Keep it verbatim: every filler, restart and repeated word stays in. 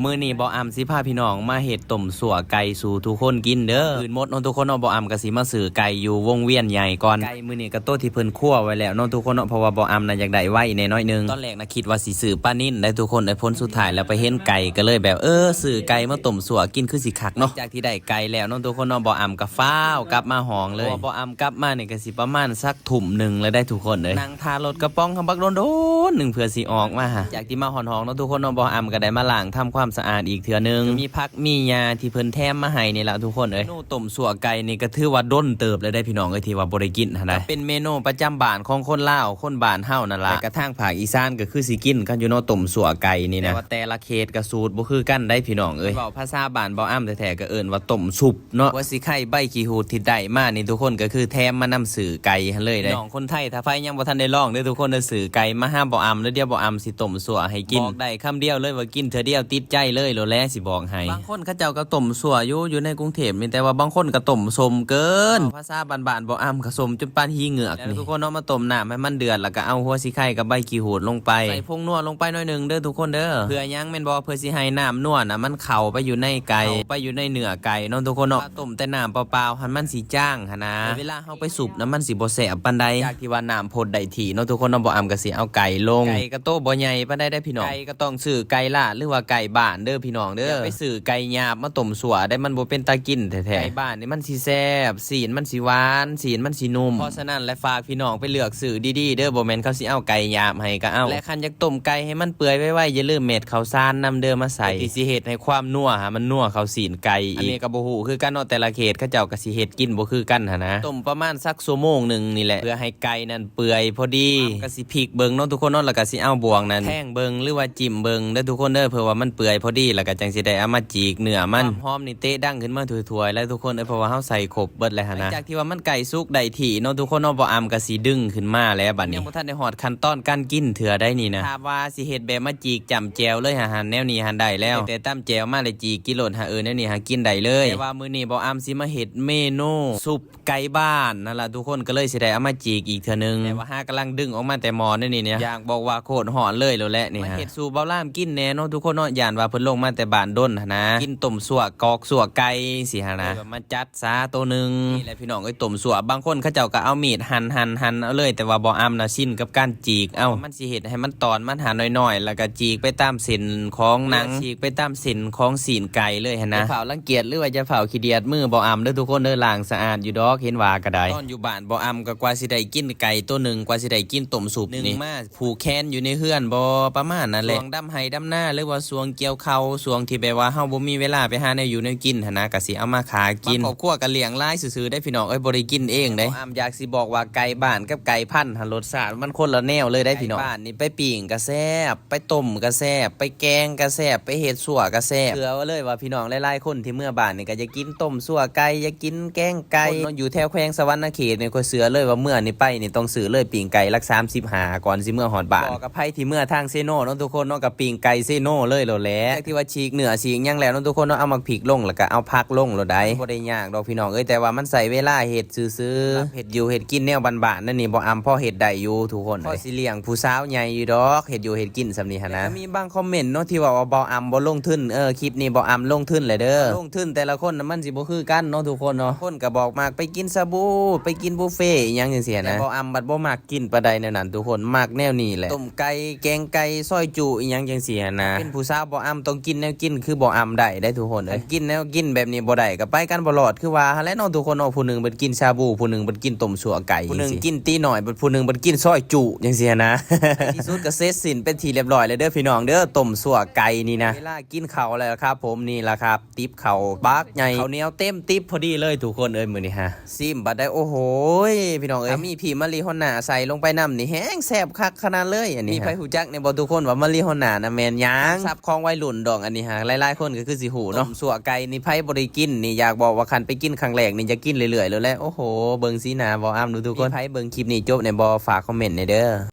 มื้อนี้บ่าวอำสิพาพี่น้องมาเฮ็ดต้มซั่วไก่สู่ทุกคนกินเด้อ อื่นหมดเนาะทุกคนเนาะ บ่าวอำก็สิมาซื้อไก่อยู่วงเวียนใหญ่ก่อน ไก่มื้อนี้ก็โตที่เพิ่นคั่วไว้แล้วเนาะทุกคนเนาะ เพราะว่าบ่าวอำน่ะอยากได้ไวแหน่น้อยหนึ่ง ตอนแรกน่ะคิดว่าสิซื้อปลานิลได้ทุกคน แต่ผลสุดท้ายแล้วไปเห็นไก่ก็เลยแบบ เออ ซื้อไก่มาต้มซั่วกินคือสิคักเนาะ จากที่ได้ไก่แล้วเนาะทุกคนเนาะ บ่าวอำก็ฟ้าวกลับมาห้องเลย เพราะว่าบ่าวอำกลับมานี่ก็สิประมาณสักทุ่มหนึ่งแล้วได้ทุกคนเอ้ย นั่งท่ารถกระป๋องคำบักโดนๆหนึ่งเพื่อสิออกมาหา จากที่มาฮอดห้องเนาะทุกคนเนาะ บ่าวอำก็ได้มาล้างทำความสะอาดอีกเทื่อหนึ่ง ก็มีผักมีหญ้าที่เพิ่นแถมมาให้นี่ล่ะทุกคนเอ้ย เมนูต้มซั่วไก่นี่ก็ถือว่าโดนเติบแล้วได้พี่น้องเอ้ย ที่ว่าบ่ได้กินหั้นนะ เป็นเมนูประจำบ้านของคนลาว คนบ้านเฮานั่นล่ะ แต่กระทั่งภาคอีสานก็คือสิกินกันอยู่เนาะ ต้มซั่วไก่นี่นะ แต่ว่าแต่ละเขตก็สูตรบ่คือกันได้พี่น้องเอ้ย เว้าภาษาบ้านบ่าวอำแท้ๆก็เอิ้นว่าต้มซุป เนาะ หัวสิไข่ใบขี้หูดที่ได้มานี่ทุกคนก็คือแถมมานำซื้อไก่หั้นเลยเด้ พี่น้องคนไทยถ้าไผยังบ่ทันได้ลองเด้อทุกคนเด้อ ซื้อไก่มาหาบ่าวอำเด้อ เดี๋ยวบ่าวอำสิต้มซั่วให้กิน บอกได้คำเดียวเลยว่ากินเทื่อเดียวติดใจเลยโลดแหละ สิบอกให้ บางคนเขาเจ้าก็ต้มซั่วอยู่ อยู่ในกรุงเทพฯนี่ แต่ว่าบางคนก็ต้มส้มเกิน ภาษาบ้านๆ บ่าวอำก็ส้มจนปานหีเหงือกนี่ ทุกคนเนาะ มาต้มน้ำให้มันเดือด แล้วก็เอาหัวสิไข่กับใบขี้หูดลงไป ใส่ผงนัวลงไปหน่อยหนึ่งเด้อทุกคนเด้อ เพื่อหยังแม่นบ่ เพื่อสิให้น้ำนัวน่ะมันเข้าไปอยู่ในไก่ เข้าไปอยู่ในเนื้อไก่เนาะทุกคนเนาะ ต้มแต่น้ำเปล่าๆ หั้นมันสิจางหั้นนะ แต่เวลาเฮาไปซุปนะมันสิบ่แซ่บปานใด จากที่ว่าน้ำพดได้ที่เนาะทุกคนเนาะ บ่าวอำก็สิเอาไก่ลง ไก่ก็โตบ่ใหญ่ปานใดได้อพี่น้อง ไก่ก็ต้องซื้อไก่ลาดหรือว่าไก่บ้านเด้อพี่น้องเด้อ อย่าไปซื้อไก่หยาบมาต้มซั่วได้ มันบ่เป็นตากินแท้ๆ ไก่บ้านนี่มันสิแซ่บ ซี้นมันสิหวาน ซี้นมันสินุ่ม เพราะฉะนั้นและฝากพี่น้องไปเลือกซื้อดีๆเด้อ บ่แม่นเขาสิเอาไก่หยาบให้ก็เอา และคันอยากต้มไก่ให้มันเปื่อยไวๆ อย่าลืมเม็ดข้าวสารนำเด้อมาใส่ ที่สิเฮ็ดให้ความนัวหามันนัวเข้าซี้นไก่อีก อันนี้ก็บ่ฮู้คือกันเนาะ แต่ละเขตเขาเจ้าก็สิเฮ็ดกินบ่คือกันหั้นนะ ต้มประมาณสักชั่วโมงหนึ่งนี่แหละ เพื่อให้ไก่นั่นเปื่อยพอดี ก็สิพลิกเบิ่งเนาะทุกคนเนาะ แล้วก็สิเอาบ่วงนั่นแทงเบิ่งหรือว่าจิ้มเบิ่งเด้อทุกคนเด้อ เพื่อว่ามันเปื่อยพอดี แล้วก็จังสิได้เอามาจีกเนื้อมัน ความหอมนี่เตะดังขึ้นมาทั่วๆแล้วทุกคนเอ้ย เพราะว่าเฮาใส่ครบเบิดแล้วหั้นนะ หลังจากที่ว่ามันใกล้สุกได้ที่เนาะทุกคนเนาะ บ่าวอำก็สิดึงขึ้นมาแล้วบัดนี้ ยังบ่ทันได้ฮอดขั้นตอนการกินเทื่อได้นี่นะ ถ้าว่าสิเฮ็ดแบบมาจีกจ้ำแจ่วเลยหาหั้น แนวนี้หั้นได้แล้ว แต่ตำแจ่วมาเลยจีกกินโลดหา เออ แนวนี้หากินได้เลย แต่ว่ามื้อนี้บ่าวอำสิมาเฮ็ดเมนูซุปไก่บ้านนั่นล่ะทุกคน ก็เลยสิได้เอามาจีกอีกเทื่อหนึ่ง แต่ว่าหากำลังดึงออกมาแต่หม้อนี่นี่เนี่ย อยากบอกว่าโคตรฮ้อนเลยโลดแหละนี่ฮะ มาเฮ็ดสู่บ่าวลามกินแหน่เนาะทุกคนเนาะ ย่านว่าเพิ่นลงมาแต่บ้านดนหั้นนะ กินต้มซั่วกอกซั่วไก่สิหั้นนะ เลยว่ามาจัด ซาโตหนึ่ง นี่แหละพี่น้องเอ้ย ต้มซั่ว บางคนเขาเจ้าก็เอามีดหั่นหั่นหั่นเอาเลย แต่ว่าบ่าวอำนะชินกับการจีกเอา มันสิเฮ็ดให้มันตอนมันหาน้อยๆ แล้วก็จีกไปตามเส้นของหนัง จีกไปตามเส้นของซี้นไก่เลยหั้นนะ อย่าเฝ้ารังเกียจหรือว่าอย่าเฝ้าขี้เดียดมือบ่าวอำเด้อทุกคนเด้อ ล้างสะอาดอยู่ดอก เห็นว่าก็ได้ ตอนอยู่บ้านบ่าวอำก็กว่าสิได้กินไก่โตหนึ่ง กว่าสิได้กินต้มซุปนี่ นึ่งมา ผูกแขนอยู่ในเฮือนบ่ ประมาณนั้นแหละ ช่วงดำไฮ่ดำนา หรือว่าช่วงเกี่ยวข้าว ช่วงที่แบบว่าเฮาบ่มีเวลาไปหาแนวอยู่แนวกินหั้นนะ ก็สิเอามาขากิน บางครอบครัวก็เลี้ยงหลายซื่อๆได้พี่น้องเอ้ย บ่ได้กินเองเด้ บ่าวอำอยากสิบอกว่าไก่บ้านกับไก่พันธุ์หั้น รสชาติมันคนละแนวเลยได้พี่น้อง ไก่บ้านนี่ไปปิ้งก็แซ่บ ไปต้มก็แซ่บ ไปแกงก็แซ่บ ไปเฮ็ดซั่วก็แซ่บ เชื่อไว้เลยว่าพี่น้องหลายๆคนที่เมือบ้านนี่ก็อยากกินต้มซั่วไก่ อยากกินแกงไก่ คนเนาะอยู่แถวแขวงสะหวันนะเขตนี่ ข้อยเชื่อเลยว่าเมือนี่ไปนี่ต้องซื้อเลยปิ้งไก่หลักสามสิบห้า ก่อนสิเมือฮอดบ้าน บอกกับไผที่เมือทางเซโนเนาะทุกคนเนาะ ก็ปิ้งไก่เซโนเลยโลดแหละ จากที่ว่าฉีกเนื้อฉีกหยังแล้วเนาะทุกคนเนาะ เอาหมากพริกลงแล้วก็เอาผักลงโลดได้ บ่ได้ยากดอกพี่น้องเอ้ย แต่ว่ามันใช้เวลาเฮ็ดซื่อๆ เฮ็ดอยู่เฮ็ดกินแนวบ้านๆนั่นนี่ บ่าวอำพอเฮ็ดได้อยู่ทุกคน พอสิเลี้ยงผู้สาวใหญ่อยู่ดอก เฮ็ดอยู่เฮ็ดกินส่ำนี้หั้นนะ แต่ก็มีบางคอมเมนต์เนาะที่ว่า ว่าบ่าวอำบ่ลงทุน เออ คลิปนี้บ่าวอำลงทุนแหละเด้อ ลงทุนแต่ละคนน่ะมันสิบ่คือกันเนาะทุกคนเนาะ คนก็บอกมักไปกินชาบู ไปกินบุฟเฟ่ต์อิหยังจังซี้หั้นนะ แต่บ่าวอำบัดบ่มักกินปานใดแนวนั้นทุกคน มักแนวนี้แหละ ต้มไก่ แกงไก่ ซอยจุ๊ อิหยังจังซี้หั้นนะ เป็นผู้สาวบ่าวอำต้องกินแนวกินคือบ่าวอำได้ได้ทุกคนเอ้ย กินแนวกินแบบนี้บ่ได้ก็ไปกันบ่รอด คือว่าหั้นแหละเนาะทุกคนเนาะ ผู้หนึ่งเพิ่นกินชาบู ผู้หนึ่งเพิ่นกินต้มซั่วไก่ ผู้หนึ่งกินตี๋น้อย ผู้หนึ่งเพิ่นกินซอยจุ๊จังซี้หั้นนะ ในที่สุดก็เสร็จสิ้นเป็นที่เรียบร้อยแล้วเด้อพี่น้องเด้อ ต้มซั่วไก่นี่นะ เวลากินข้าวแล้วครับผม นี่ล่ะครับ ติ๊บข้าวบักใหญ่ ข้าวเหนียวเต็มติ๊บพอดีเลยทุกคนเอ้ย มื้อนี้ฮะ ซิมบัดได้ โอ้โหย พี่น้องเอ้ย ถ้ามีพี่มาริฮวน่าใส่ลงไปนำนี่ แฮงแซ่บคักขนาดเลย อันนี้ มีไผฮู้จักแหน่บ่ทุกคนว่ามาริฮวน่าน่ะแม่นหยัง ศัพท์ของวัยรุ่นดอกอันนี้ฮะ หลายๆคนก็คือสิฮู้เนาะ ต้มซั่วไก่นี่ไผบ่ได้กินนี่ อยากบอกว่าคันไปกินครั้งแรกนี่อยากกินเรื่อยๆโลดแหละ โอ้โห เบิ่งสีหน้าบ่าวอำดูทุกคน มีไผเบิ่งคลิปนี้จบแหน่บ่ ฝากคอมเมนต์แหน่เด้อ